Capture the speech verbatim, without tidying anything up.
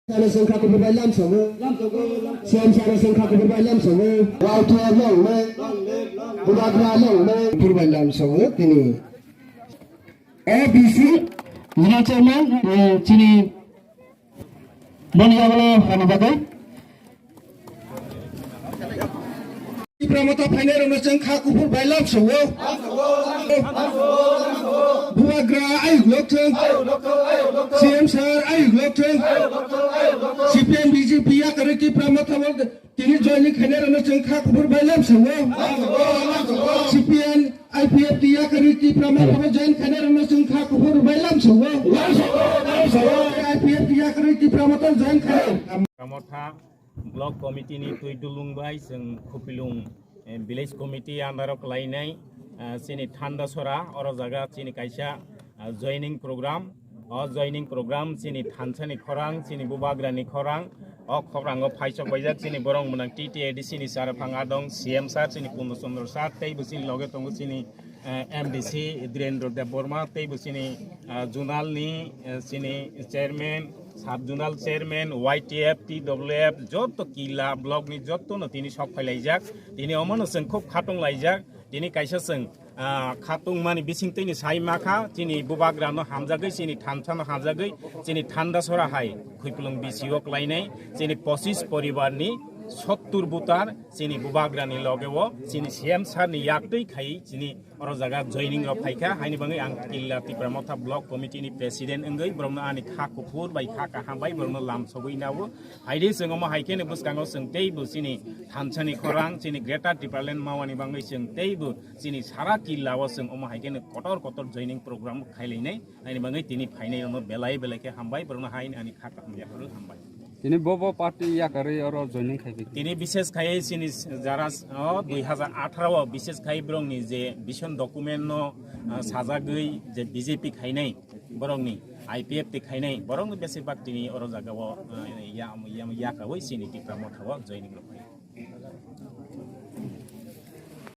Sara sengkha kubur bai lam songo. Siam sara sengkha kubur bai lam songo. Wal tua long me. Bubagra long me. Kubur bai lam songo tini. A B C. General Chairman, eh, chini boni yagalo rana bagwi. Tipra Motha phainai rokno chwng kha kuphur bai lam songo. Bubagra ayuk lok thung. C M sir ayuk lok thung. C P M B J P yakarwi Tipra Motha tini joining khainai rokno chwng kha kuphur bai lam songo. C P M I P F T yakarwi Tipra Motha join khainai rokno chwng kha kuphur bai lam songo. I P F T yakarwi Tipra Motha join khainai. Tipra Motha Block Committee ni twi dulung bai chwng Khupilung, eh, Village Committee under o kwlainai, ah, chini Thandasora, oro jaga chini kaisa, ah, joining program. O joining program chini thansa ni khorang, chini Bubagra ni khorang. O khorang o phaisok baijak chini borok mwnang T T A D C ni sir phang adong, C M sir chini Purno Chandra sir, tei bo chini loge tongo chini eh, M D C Dhirendra Debbarma, tei bo chini, ah, zonal ni, eh, chini chairman, sub zonal chairman, Y T F, T W F, joto kila block ni joto no tini sok phailaijak. Tini omo no chwng khub khatung laijak. Tini kaisa chwng, ah, khatung mani bising twi ni sai ma kha, chini Bubagra no hamjagwi, chini thansa no hamjagwi, chini Thandasora hai Khupilung B C o kwlainai, chini pochis poribar ni sottur butar, chini Bubagra ni loge o, chini C M sir ni yak twi khai, chini oro jaga joining rok phaikha, haini bagwi ang Killa Tipra Motha Block Committee ni President wngwi borokno ani kha kuphur bai kha kaham bai borokno lam sogwi nao. Haidi chwng omo hai kheno bwskango chwng teibo chini thansani khorang, chini Greater Tipraland mawani bagwi chwng teibo chini sara Killa o chwng omo hai kheno kotor kotor joining program khailainai, haini bagwi tini phainai rokno belai belai khe hambai, borokno haini ani kha kaham yaphuru hambai. Tini bo bo party yakarwi oro joining khai bi. Tini bises khai chini jara o dui hazar atharo o bises khai borokni je vision document no, ah, sajagwi je B J P khainai borokni I P F T khainai borokni besibak tini oro jaga o, ah, ya, ya, yakawi chini Tipra Motha o joining rok khai.